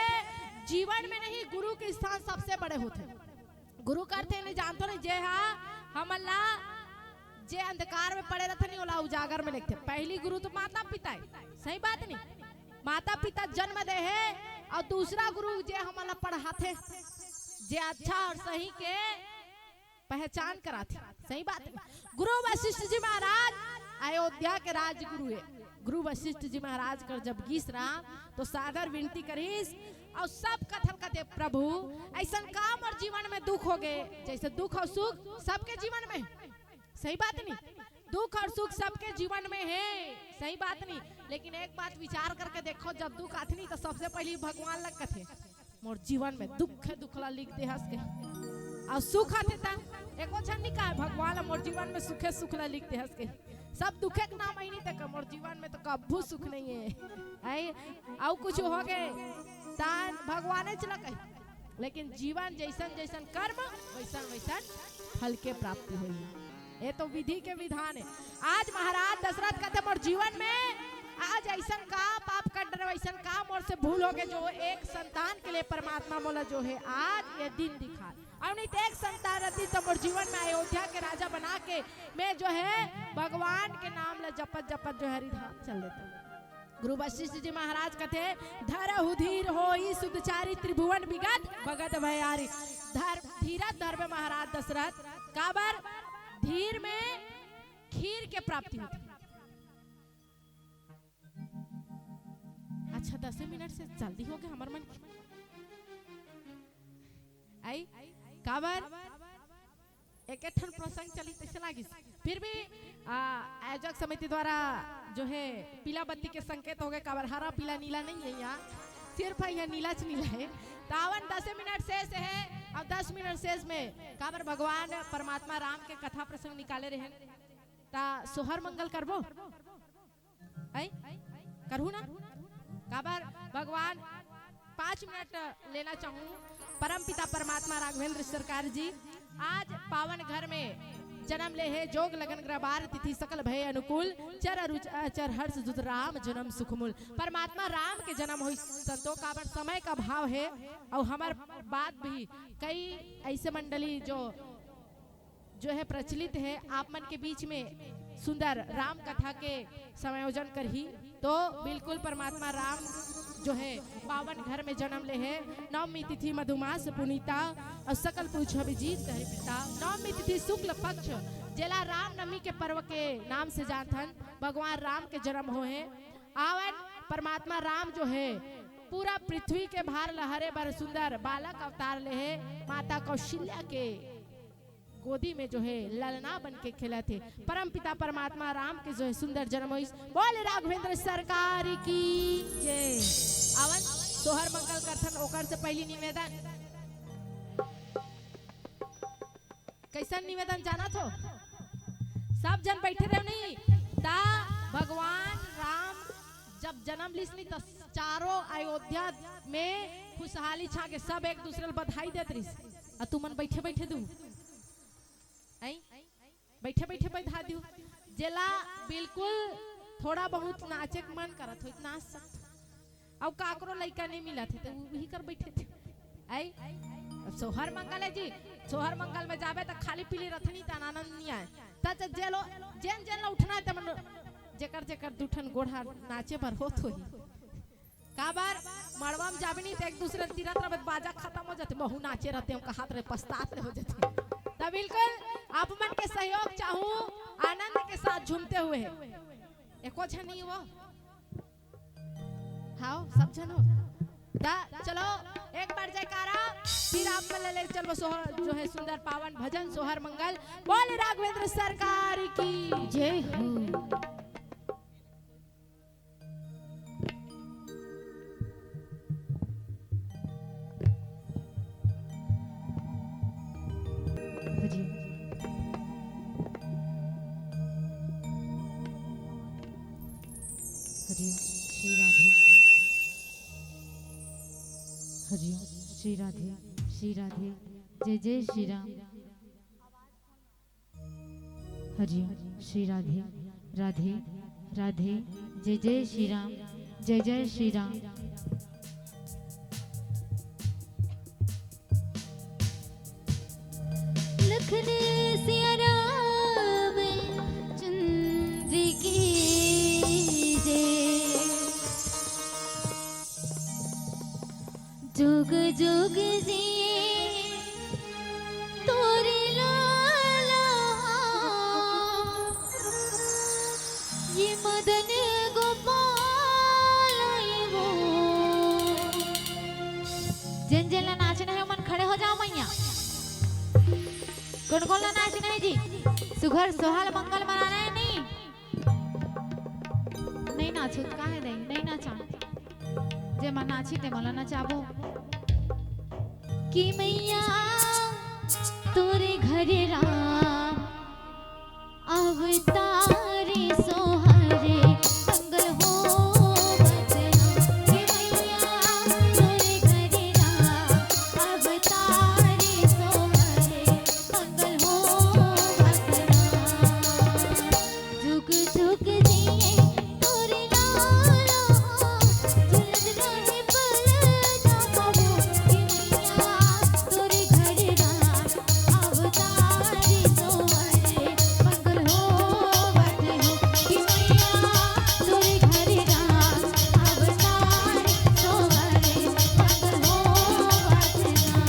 जीवन में नहीं गुरु के स्थान सबसे बड़े होथे। गुरु करथे ने जानथो नहीं, जे हा हमन ला, जे अंधकार में पड़े रहथे नहीं, ओला उजागर में लेगथे। पहली गुरु तो माता पिता है, सही बात नहीं? माता पिता जन्म दे है और दूसरा गुरु जे हमन ला पढ़ाथे, जे अच्छा और सही के पहचान कराथे, सही बात नहीं? गुरु वशिष्ठ जी महाराज अयोध्या के राजगुरु हे, गुरु वशिष्ठ जी महाराज कर जब गिस राम, तो सादर विनती करिस, अउ सब कथन कथे, "प्रभु, अइसन का मोर जीवन में दुख हो गए?" जैसे दुख अउ सुख सबके जीवन में हे, सही बात नहीं? दुख अउ सुख सबके जीवन में हे, सही बात नहीं? लेकिन एक बात विचार करके देखो, जब दुख आथे नहीं, तो सबसे पहली भगवान लग कथे, "मोर जीवन में दुखे दुख ला लिख देहस" कही। अउ सुख आथे त एको झन नहीं कहे, "भगवान मोर जीवन में सुखे सुख ला लिख देहस" कही। सब दुखे के नाम ही नहीं तक, "मोर जीवन में तो कभू सुख नहीं हे।" आई, अउ कुछ हो गए, तान भगवाने चला कही। लेकिन जीवन जैसन जैसन कर्म, वैसन वैसन फल के प्राप्ति होई। ये तो विधि के विधान हे। आज महाराज दशरथ कहते, "मोर जीवन में आज अइसन का पाप कर डरे, अइसन का मोर से भूल हो गए, जो एक संतान के लिए परमात्मा मोला जो हे आज ये दिन दिखा, अउ नहीं तो एक संतान रहती तो मोर जीवन में अयोध्या के राजा बना के मैं जो हे भगवान के नाम ला जपत जपत जो हे हरिधाम चल देता।" गुरु वशिष्ठ जी महाराज कथे, "धरहु धीर होई सुधचारी, त्रिभुवन विगत भगत भयारी।" धर-, धीरज धरबे महाराज दशरथ, काबर धीर में खीर के प्राप्ति होथे। अच्छा, दसे मिनट से जल्दी हो गए हमर मन के। आई, काबर एक एक ठन प्रसंग चली तैसे लागिस। फिर भी, आ, आयोजक समिति द्वारा जो हे पीला बत्ती के संकेत हो गए, काबर हरा पीला नीला नहीं हे यहाँ, सिर्फ हे यहाँ नीला च नीला हे। त आवन दसे मिनट शेष हे, अउ दस मिनट शेष में काबर भगवान परमात्मा राम के कथा प्रसंग निकाले रहे, त सोहर मंगल करबो। आई? करहू ना? काबर भगवान पाँच मिनट लेना चाहूँ। परमपिता परमात्मा राघवेंद्र सरकार जी आज पावन घर में जन्म ले हे, जोग लगन ग्रह बार तिथि सकल भय अनुकूल, चर अरु च-, चर हर्ष जुत राम जन्म सुख मूल। परमात्मा राम के जन्म होई संतो, काबर समय का भाव हे, अउ हमर बात भी कई ऐसे मंडली जो जो हे प्रचलित हे, आप मन के बीच में सुंदर राम कथा के समायोजन करही। तो बिल्कुल परमात्मा राम जो हे पावन घर में जन्म ले हे। नवमी तिथि मधुमास पुनीता अउ सकल पूछ अभिजीत हरि प्रीता। नवमी तिथि शुक्ल पक्ष जेला राम नवमी के पर्व के नाम से जानथन, भगवान राम के जन्म हो हे। आवन परमात्मा राम जो हे पूरा पृथ्वी के भार लहरे बर सुंदर बालक अवतार ले हे। माता कौशल्या के गोदी में जो हे ललना बन के खेलत हे। परम पिता परमात्मा राम के जो हे सुंदर जन्म होइस। बोल राघवेंद्र सरकार की जय। आवन सोहर मंगल करथन, ओकर से पहली निवेदन, कैसन निवेदन जानत हो? सब झन बैठे रहो नहीं, ता भगवान राम जब जन्म लिस नहीं, त चारों अयोध्या में खुशहाली छा के सब एक दूसरे ल बधाई देत रहिस। अउ तुमन बैठे बैठे दू, आई? बैठे बैठे बधा दियो। जेला बिल्कुल थोड़ा बहुत नाचे के मन करत हो, नाच सकत हो। अउ काकरो लइका नहीं मिलत हे, त उही कर बैठे थे। आई? अब सोहर मंगल हे जी, सोहर मंगल में जाबे त खाली पीली रथनी त आनंद नहीं आए। त च-, जे लो, जेन जेन ला उठना हे, त मन जेकर जेकर दू ठन गोड़ हाथ नाचे बर होत होही। काबर मड़वा में जाबे नहीं त एक दूसरे ल तीरत रहबे, बाजा खत्म हो जाथे, महू नाचे रहते, हम कहात रहे, पछतात ले हो जाथे। त बिल्कुल आप मन के सहयोग चाहूँ, आनंद के साथ झूमते हुए। एको झन नहीं हो, हाव, सब झन हो। त चलो, एक बार जयकारा, फिर आप मन ले चलबो सोहर, जो हे सुंदर पावन भजन सोहर मंगल। बोल राघवेंद्र सरकार की जय हो। हरि ओम। हरि ओम। श्री राधे। हरि ओम। श्री राधे। श्री राधे। जय जय श्री राम। हरि ओम। श्री राधे। राधे। राधे। जय जय श्री राम। जय जय श्री राम। लखन सिया राम चंद्र की जय। जुग जुग जिए तोरे लाला। घर सोहल मंगल मनाना हे नहीं? नहीं नाचो त का हे दई, नहीं नाचा। जे मन नाची ते मन ला नचाबो। कि मैया तोरे घरे राम अवतारी सोहरे मंगल हो बजना। कि मैया तोरे घरे राम अवतारी सोहरे मंगल हो बजना। जुग जुग जिए तोरे लाला, झुलत रहे पल जब हो। कि मैया तोरे घरे राम अवतारी सोहरे मंगल होवत हो। कि मैया तोरे घरे राम अवतारी सोहरे मंगल होवत ना।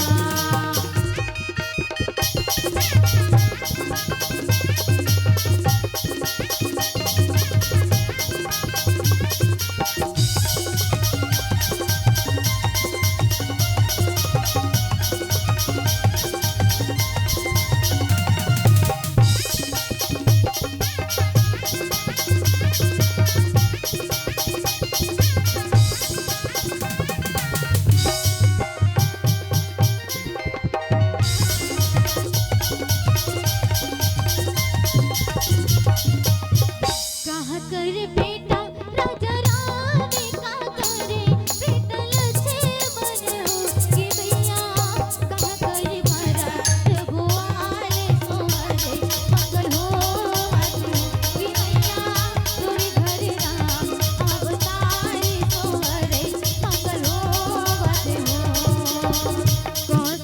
कहाँ करे बेटा राजा रानी, का करे बेटा लक्ष्मण हो। कि मैया कहाँ करे भरत भुआल सोहरे मंगल होवत हो। कि मैया तोरे घरे राम अवतारी सोहरे मंगल होवत हो। कौन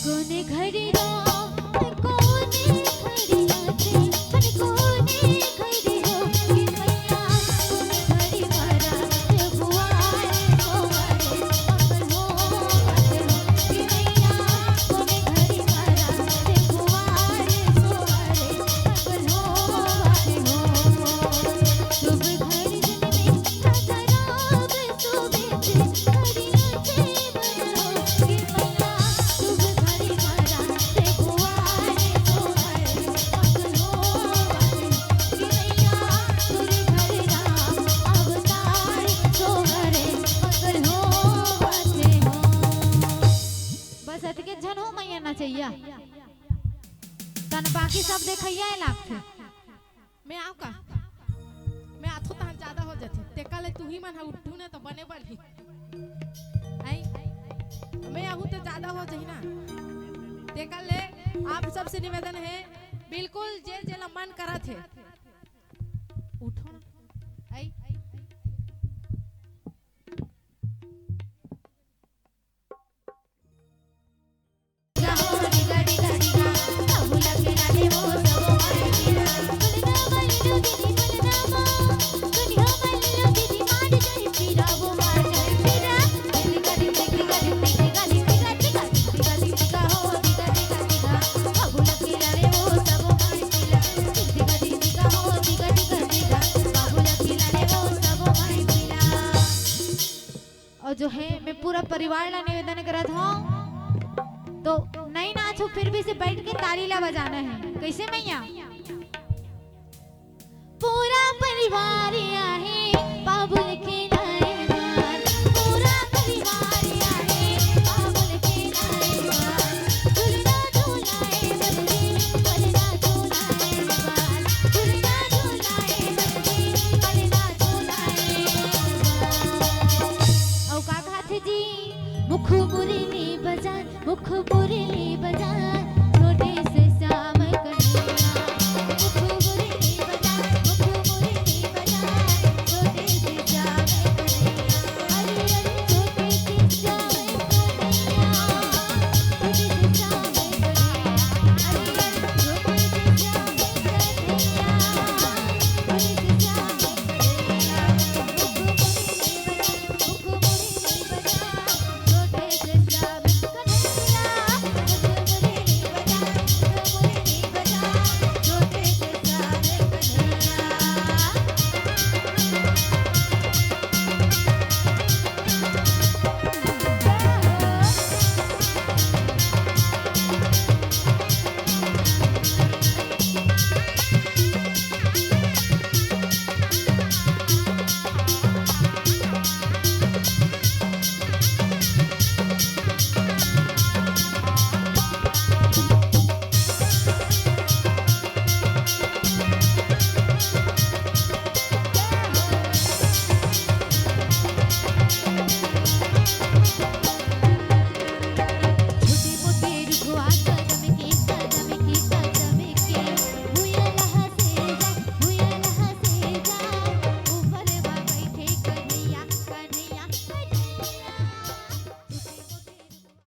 कोने घरे राम, कोने घरे आथे, मन कोने घरे हो। कि मैया कोने घरे भरा, भुआल सोहरे मंगल होवत हो। कि मैया कोने घरे भरा, भुआल सोहरे मंगल होवत हो। शुभ घर जन्मे राजा राम सुबेद, हरि बस अतके झन हो मैया नचैया, तन बाकी सब देखैया ए लागथे। मैं आव का? मैं आथो तहन ज्यादा हो जाथे। तेकर ले तुही मन ह उठहू ना त बने बनही। आई? मैं आहू त ज्यादा हो जाही ना। तेकर ले आप सबसे निवेदन हे, बिल्कुल जे जेला मन करत हे, उठो ना। आई? अउ जो हे, मैं पूरा परिवार ला निवेदन करत हौं, तो नइ नाचो, फिर भी से बैठ के ताली ला बजाना हे। कैसे मैया? पूरा परिवार आहे, बाबू